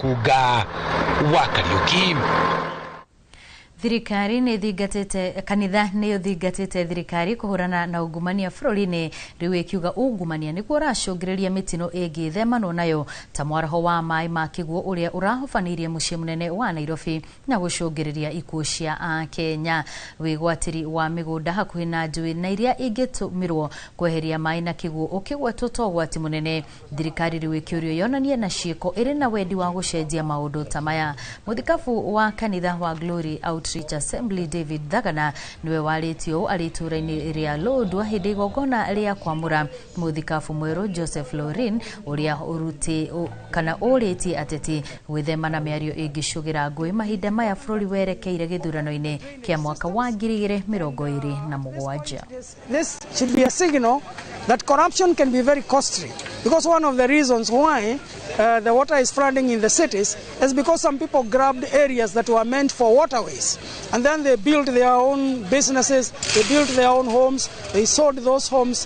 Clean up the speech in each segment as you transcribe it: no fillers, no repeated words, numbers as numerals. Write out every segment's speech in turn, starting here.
Makunga wa Kariuki. Thirikari nĩ thingatĩte kanitha nĩ ũthingatĩte thirikari kũhũrana na ungumania bũrũri-inĩ, rĩu ĩkiuga ungumania nĩguo ũracũngĩrĩria mĩtino ĩngĩthemanwo nayo ta mwaraho wa maĩ ma kĩguũ ũrĩa ũrahobanĩirie mũciĩ mũnene wa Nairobi na gũcũngĩrĩria ikuũ cia Akenya, wĩgwatĩri wa mĩgũnda hakuhĩ na njũĩ na iria ingĩtũmĩrwo kweheria maĩ na kĩguũ ũkĩgwetwo ta ũgwati mũnene. Thirikari rĩu ĩkĩũrio yonanie na ciĩko ĩrĩ na wendi wa gũcenjia maũndũ ta maya. Mũthikabu wa kanitha wa Glory Outreach Assembly David Thagana niwe warĩtie ũũ arĩ itũũra-inĩ rĩa Lodwar hĩndĩ igongona rĩa kwamũra mũthikabu mwerũ Joseph Lorin, ũrĩa ũruti kana ũrĩtie ateti gwĩthema na mĩario ĩngĩcũgĩra ngũĩ mahinda maya bũrũri werekeire gĩthurano-inĩ kĩa mwaka wa 2027. This should be a signal that corruption can be very costly, because one of the reasons why the water is flooding in the cities is because some people grabbed areas that were meant for waterways, and then they built their own businesses, they built their own homes, they sold those homes.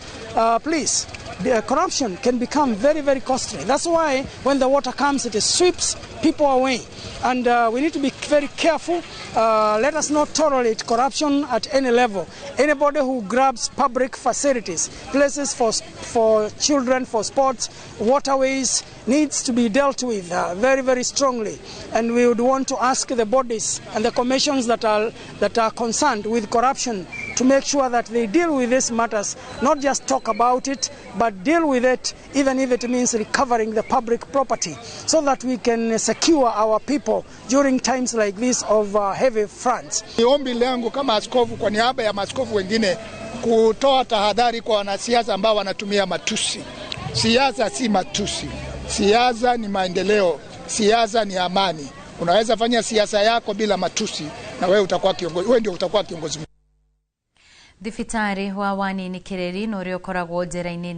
Please, the corruption can become very, very costly. That's why when the water comes, it sweeps people away. And we need to be very careful. Let us not tolerate corruption at any level. Anybody who grabs public facilities, places for children, for sports, waterways, needs to be dealt with very, very strongly. And we would want to ask the bodies and the commissions that are concerned with corruption to make sure that they deal with these matters, not just talk about it, but deal with it, even if it means recovering the public property, so that we can secure our people during times like this of heavy floods. Ni ombi langu kama askofu kwa niaba ya maaskofu wengine kutoa tahadhari kwa wanasiasa ambao wanatumia matusi. Siasa si matusi, siasa ni maendeleo, siasa ni amani. Unaweza fanya siasa yako bila matusi, na wewe utakuwa kiongozi, wewe ndio utakuwa kiongozi. Thibitarĩ wa Wanini Kĩreri na ũrĩa ũkoragwo njera-inĩ.